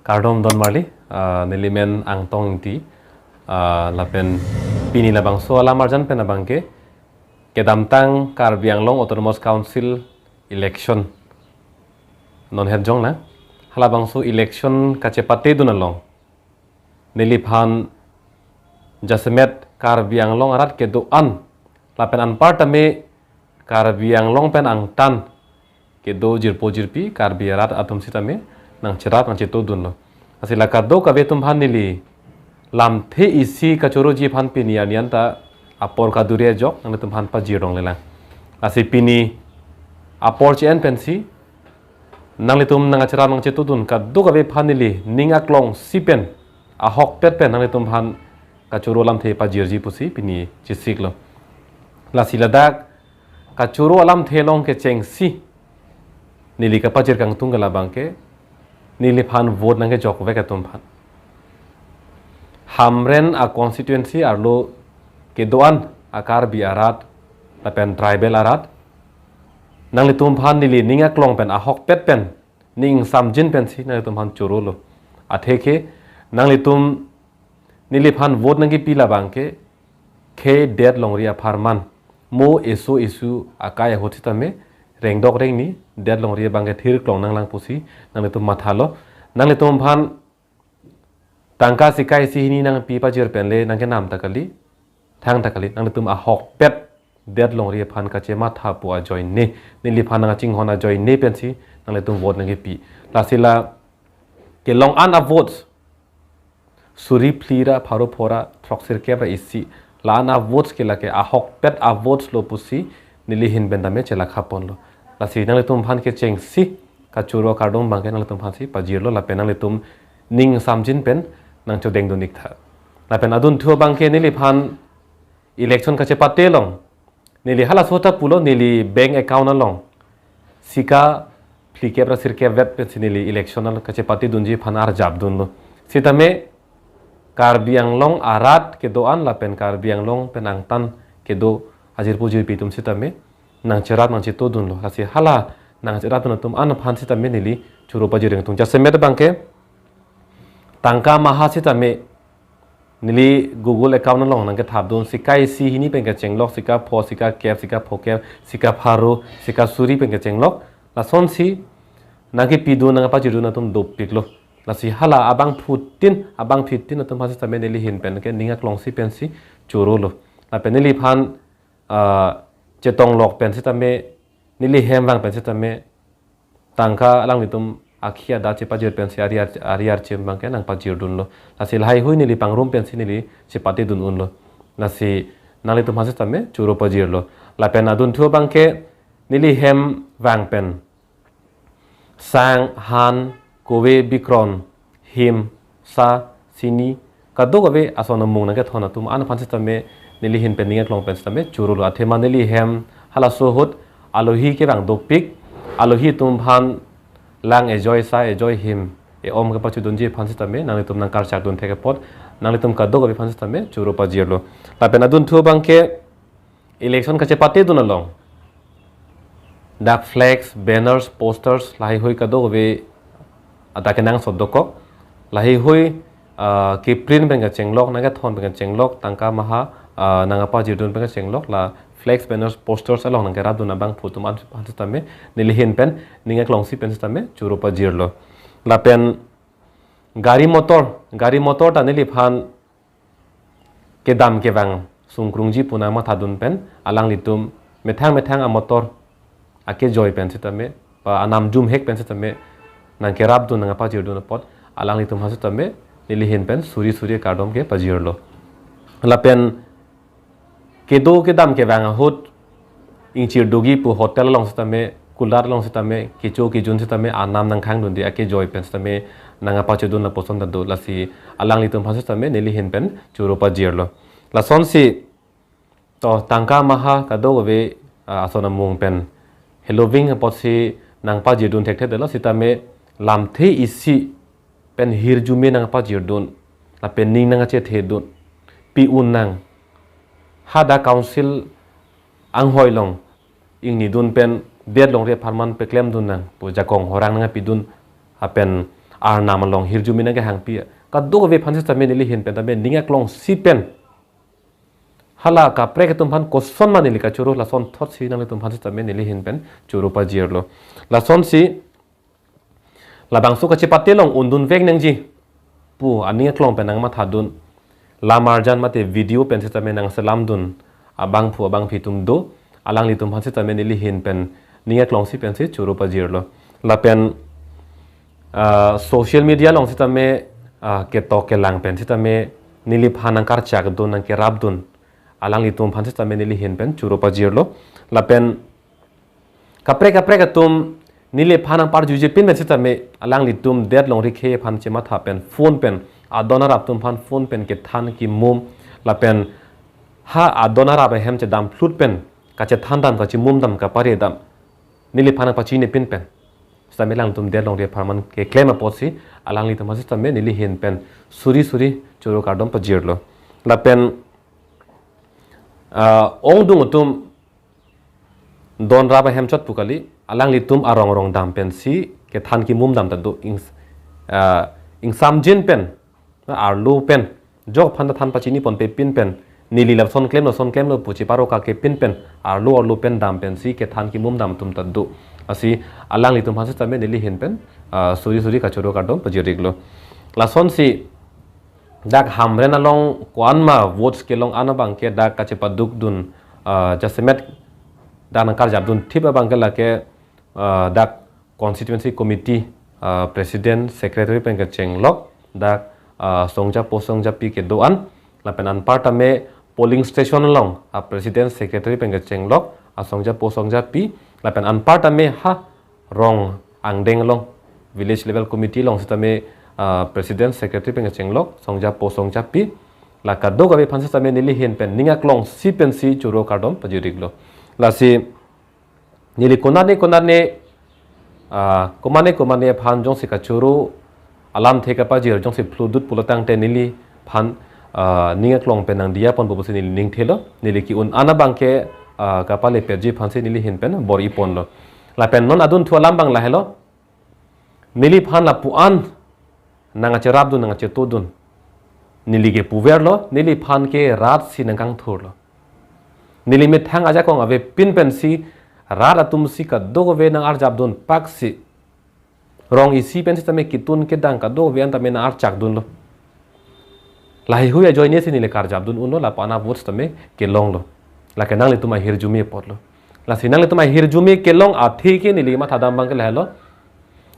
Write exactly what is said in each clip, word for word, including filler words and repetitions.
Kardom don marli, ah, nelimen Angtong Ingti, ah, lapen pini labangso alam arjan pen abangke, kedamtang Karbi Anglong Autonomous Council election non herjong na, halabangso election kachepatedun along, neliphan jasemet Karbi Anglong arat kedo-an, lapen anparta me Karbi Anglong pen angtan kedo jirpo jirpi Karbi arat atum sitame nangcherap nangchetodunlo. Lasi la kadokave atum aphan neli lamthe isi kachoroji aphan pini arni anta apor kaduri ajok nanglitum aphan pajir longlelang. Lasi pini apor che-en pensi nanglitum nangcherap nangchetodun kadokave aphan neli ning aklongsi pen, ahokpet pen nanglitum aphan kachoro lamthe pajirji pusi pini chesiklo. Lasi ladak kachoro alamthe along kechengsi neli kapajir kangtung ke labangke, neliphan vote nangkejokvek atum aphan. Hamren a constituency arlo kedo-an a Karbi arat lapen tribal arat, nanglitum aphan neli ning aklong pen, ahokpet pen, ning samjin pensi nanglitum aphan chorolo. Atheke nanglitum neliphan vote nangkepi labangke, khei det longri apharman, mo eso esu akai ahut sitame, rengdok rengni det longri abangke thirklong nanglang pusi nanglitum mathalo. Nanglitum aphan tangka sikai isi hini nangpi pajir penle nangkenam ta kali, thang ta kali, nanglitum ahokpet det longri aphan kachematha pu ajoine, neliphan nangchinghon ajoine pensi nanglitum vote nangkepi. Lasi la kelong an a votes suri phli ra pharo pho ra throksirkep ra isi, la an a votes ke lake ahokpet a votes lo pusi neli ahin pen tame chelakha ponlo. Lasi nanglitum aphan kechengsi kachoro kardom abangke nanglitum aphansi pajirlo, lapen nanglitum ning samjin pen nangchodengdun iktha. Lapen adunthu abangke neliphan election kachepate along, neli halaso ta pulo, neli bank account along sika phlikep ra sirkep vet pensi neli election al kachepatedunji aphan arjapdunlo. Sitame Karbi Anglong arat kedo-an lapen Karbi Anglong pen angtan kedo ajirpo jirpi atum sitame nangcherap nangchetodunlo. Lasi hala nangcherapdun atum an aphan sitame neli choro pajir kangtung. Jasemet abangke tangka maha sitame neli Google account along nangkethapdun, sikai isi hini pen kechenglok, sika pho, sika kep, sika phokep, sika pharo, sika suri pen kechenglok, lasonsi nangkepidun nangpajirdun atum dopiklo. Lasi hala abangphutin, abangphitin atum aphan sitame neli ahin pen ke ning aklongsi pensi chorolo. Lapen neliphan, ah, chetonglok pen sitame, neli hem vang pen sitame, tangka alanglitum akhi adat chepajir pensi ari ar, ari archim abangke nangpajirdunlo. Lasi lahai hui neli pangrum pensi neli chepatedun unlo. Lasi nanglitum aphan sitame choro pajirlo. Lapen adunthu abangke neli hem vang pen sang, han, kove, bikron, him, sa, sini, kadokave ason amung nangkethon atum an aphan sitame neli ahin pen ning aklong pen sitame chorolo. Athema neli hem halaso ahut alohi kevang dopik, alohi atum aphan lang ejoi sa ejoi him e-om kepachedunji aphan sitame nanglitum nangkarchakdun thek apot nanglitum kadokave aphan sitame choro pajirlo. Lapen adunthu abangke election kachepatedun along dak flex, banners, posters lahai hui kadokave adak kenangsot dokok. Lahai hui, ah, keprint pen kechenglok, nangkethon pen kechenglok, tangka maha, ah, nangpajirdun pen kechenglok, la flex, banners, posters along nangkerapdun abangphu atum an aphan sitame neli ahin pen ning aklongsi pen sitame choro pajirlo. Lapen gari motor, gari motor ta neliphan kedam kevang sungkrungji pu nangmathadun pen alanglitum methang methang amotor akejoi pen sitame, pa anam jumhek pen sitame nangkerapdun nangpajirdun apot alanglitum aphan sitame neli ahin pen suri suri kardom kepajirlo. Lapen kedo kedam kevang ahut ingchir dogi pu hotel along sitame, kulat along sitame, kecho kejun sitame anam nangkhangdunde akejoi pen sitame nangpachedun lapuson ta do. Lasi alanglitum aphan sitame neli ahin pen choro pajirlo. Lasonsi to tangka maha kadokave, ah, ason amung pen heloving apotsi nangpajirdun thekthedetlo, sitame lamthe isi pen hirjume nangpajirdun, lapen ning nangkachethedun, pi-un nang. Hadak council anghoi along ingnidun pen det longri apharman peklemdun nang pu jakong horang nangpidun, lapen Arnam along hirjume nangkehangpi kadokave aphan sitame neli ahin pen tame ning aklongsi pen, hala kaprek atum aphan kosonma neli kachoro, lasonthotsi nanglitum aphan sitame neli ahin pen choro pajirlo. Lasonsi labangso kachepate along undunvek nangji pu aning aklong pen nangmathadun, lamarjan mate video pen sitame nangselamdun abangphu abangphi atum do, alanglitum aphan sitame neli ahin pen ning aklongsi pensi choro pajirlo. Lapen, ah, social media along sitame, ah, ketok kelang pen sitame neliphan nangkarchakdun, nangkerapdun, alanglitum aphan sitame neli ahin pen choro pajirlo. Lapen kaprek kaprek atum neliphan nangparjuji pin pen sitame alanglitum det longri khei aphan chematha pen phone pen adon arap atum aphan phone pen kethan kimum, lapen ha adon arap ahem chedam phlut pen kachethan dam, kachimum dam, kapare dam, neliphan nangpachini pin pen sitame alangtum det longri apharman keklem apotsi alanglitum aphan sitame neli ahin pen suri suri choro kardom pajirlo. Lapen, ah, ongdung atum don rap ahem chot pu kali, alanglitum arong rong dam pensi kethan kimum dam ta do, ings-, ah, ingsamjin pen, arlo pen, jok aphan ta than pachini ponpe pin pen, neli lason klemlo, lason klemlo pu cheparo kake pin pen, arlo arlo pen dam pensi kethan kimum dam atum ta do. Lasi alanglitum aphan sitame neli ahin pen, ah, suri suri kachoro kardom pajir-iklo. Lasonsi dak Hamren along ko-anma votes kelong an abangke dak kachepadukdun, ah, jasemet dak nangkarjapdun thip abangke lake, ah, dak constituency committee, ah, president, secretary pen kechenglok, dak, ah, songjapo songjapi kedo-an, lapen anparta me polling station along, ah, president, secretary pen kechenglok, ah, songjapo songjapi, lapen anparta me ha rong angdeng along, village level committee along sitame, ah, president, secretary pen kechenglok, songjapo songjapi, la kadokave aphan sitame neli ahin pen ning aklongsi pensi choro kardom pajir-iklo. Lasi neli konane konane, ah, komane komane aphan jongsi kachoro alamthe kapajir jongsi phludut pulo tangte neliphan, ah, ning aklong pen nangdiya ponpo pusi neli ningthelo, neli ke-un an abangke, ah, kapale perji aphansi neli ahin pen bor-i ponlo. Lapen non adunthu alam abang lahelo, neliphan lapu-an nangkacherapdun, nangkachetodun, neli ke puverlo, neliphan ke rat si nangkangthurlo. Neli methang ajakong ave pin pensi rat atumsi kadokave nangarjapdun paksi, rong isi pen sitame kitun kedang kadokave an tame nangarchakdunlo. Laheihui ajoinesi neli karjapdun unlo, lapu-an avotes tame kelonglo. Lake nanglitum ahirjume apotlo. Lasi nanglitum ahirjume kelong athe ke neli mathadam abangke lahelo,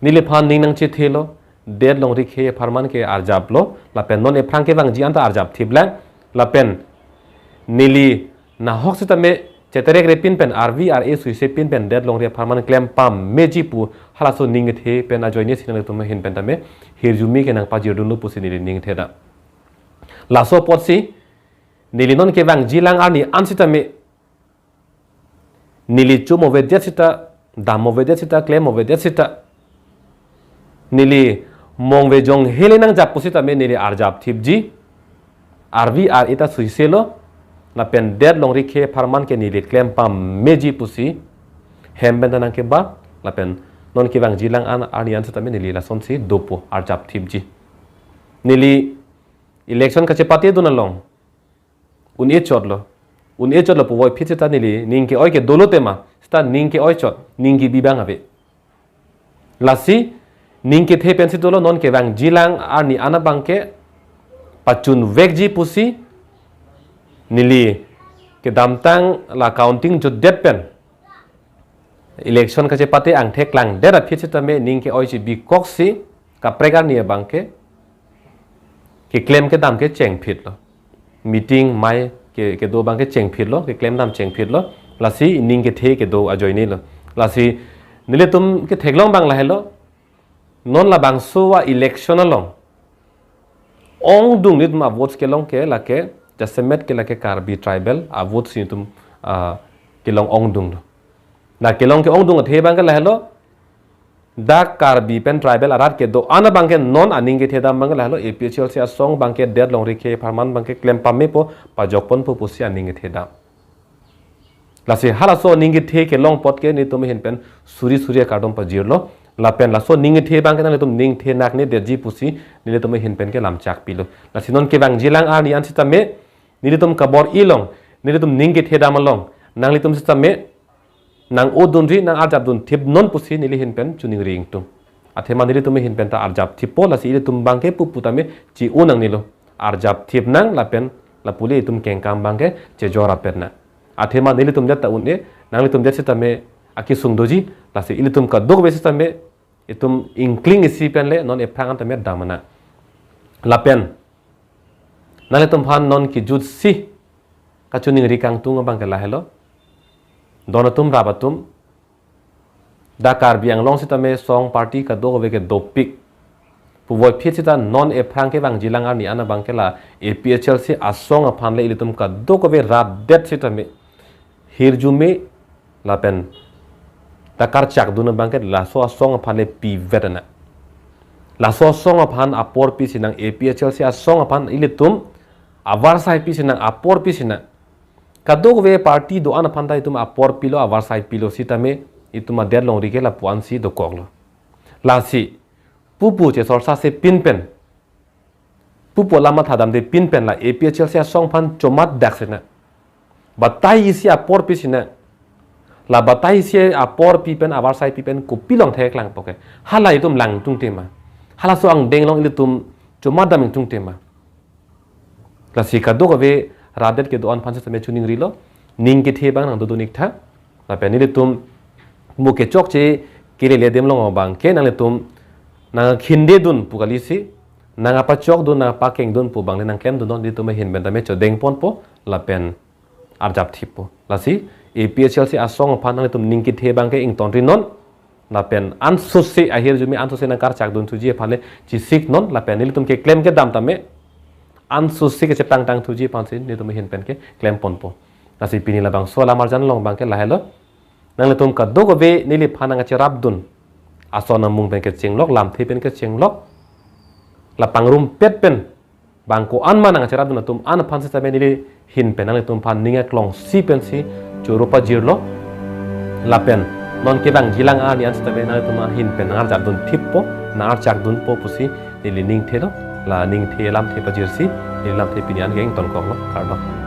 neliphan ning nangchethelo, det longri khei apharman ke arjaplo, lapen non ephrang kevangji anta arjap thiplang, lapen neli nahok sitame cheterekre pin pen, arvi ar-e suise pin pen det longri apharman klem pammeji pu halaso ning kethe pen ajoinesi nanglitum ahin pen tame hirjume ke nangpajirdunlo pusi neli ningthedam. Laso apotsi neli non kevangjilang arni an sitame neli chom avedet sita, dam avedet sita, klem avedet sita, neli mongve jonghele nangjap pusitame neli arjap thipji. Arvi ar-e ta suiselo, lapen det longri khei apharman ke neli klem pammeji pusi hem pen ta nangkeba, lapen non kevangjilang an arni an sitame neli lasonsi dopo, arjap thipji. Neli election kachepatedun along un-e chotlo. Un-e chotlo puvoiphit sita neli ning ke-oi ke dolo tema, sita ning ke-oi chot, ning kebi abang ave. Lasi ning kethe pensi dolo, non kevangjilang arni an abangke pachunvekji pusi neli kedamtang la counting jutdet pen, election kachepate angthek klangdet aphi sitame ning ke-oiji bikoksi kaprek arni abangke keklem kedam ke chengphitlo. Meeting mai ke, kedo abangke chengphitlo, keklem dam chengphitlo. Lasi ning kethe kedo ajoinelo. Lasi nelitum ketheklong abang lahelo. Non labangso a-election along ongdung nelitum a-votes kelong ke lake jasemet ke lake Karbi tribal a-votes nelitum, ah, kelong ongdunglo. Na kelong ke-ongdung athe abangke lahelo, dak Karbi pen tribal arat kedo-an abangke non aning kethedam abangke lahelo, A P H L C asong abangke det longri khei apharman abangke klem pammepo, pajokponpo pusi aning kethedam. Lasi halaso aning kethe kelong apot ke nelitum ahin pen suri suri akardom pajirlo. Lapen laso ning kethe abangke nanglitum ning the nak ne detji pusi nelitum ahin pen ke lamchak pilo. Lasi non kevangjilang arni an sitame nelitum kabor-i along, nelitum ning kethe dam along nanglitum sitame nang-o dunri, nang-arjap dunthip non pusi neli ahin pen choningri ingtung. Athema nelitum ahin pen ta arjap thippo, lasi ilitum abangke pupu tame chi-o nangnelo. Arjap thip nang lapen lapu le itum kengkam abangke chejor apet nang. Athema nelitum det ta un-e, nanglitum det sitame akesung doji, lasi ilitum kadokave sitame itum ingkling isi pen le non ephrang an tame dam nang. Lapen nanglitum aphan non kejutsi kachoningri kangtung abangke lahelo. Don atum, rap atum, dak Karbi Anglong sitame song party kadokave ke dopik. Puvoiphit sita non ephrang kevangjilang arni an abangke la A P H L C asong aphan le ilitum kadokave rat det sitame hirjume lapen ta karchak dun abangke laso asong aphan le pivet nang. Laso asong aphan apor pisi nang, A P H L C asong aphan ilitum avarsai pisi nang, apor pisi nang. Kadokave party do-an aphan ta itum apor pilo, avarsai pilo sitame itum adet longri ke lapu ansi dokoklo. Lasi pupu chesorsa si pin pen, pupu alam mathadamde pin pen la A P H L C asong aphan chomat dak si nang. Batai isi apor pisi nang. La batai isi apor pi pen, avarsai pi pen kopi along theklangpo ke? Hala itum lang ingtung tema? Halaso angdeng along ilitum chomat dam ingtung tema? Lasi kadokave rat det kedo-an aphan sitame choningrilo, ning kethe abang nang dodun iktha. Lapen nelitum mo kechokche kelele adim along abangke nanglitum nang khinde dun pu kalisi, nang apachok dun, nang pakeng dun pu abang le nang klem dun non, nelitum ahin pen tame chodeng ponpo lapen arjap thippo. Lasi A P H L C asong aphan nanglitum ning kethe abangke ingtonri non. Lapen ansose ahirjume ansose nang karchak dun thuji aphan le chisik non, lapen nelitum keklem kedam tame ansose kechepangtang thuji aphansi nelitum ahin pen ke klem ponpo. Lasi pini labangso alam arjan along abangke lahelo. Nanglitum kadokave neliphan nang kacherap dun ason amung pen kechenglok, lamthe pen kechenglok, la pangrumpet pen bang ko-an ma nang kacherap dun atum an aphan sitame neli ahin pen nanglitum aphan ning aklongsi pensi choro pajirlo. Lapen non kevangjilang arni an sitame nanglitum ahin pen nang arjap dun thippo, nang archak dunpo pusi neli ning thelo. La ning the lamthe pajirsi neli lamthe pini an ke ingtonkoklo, kardom.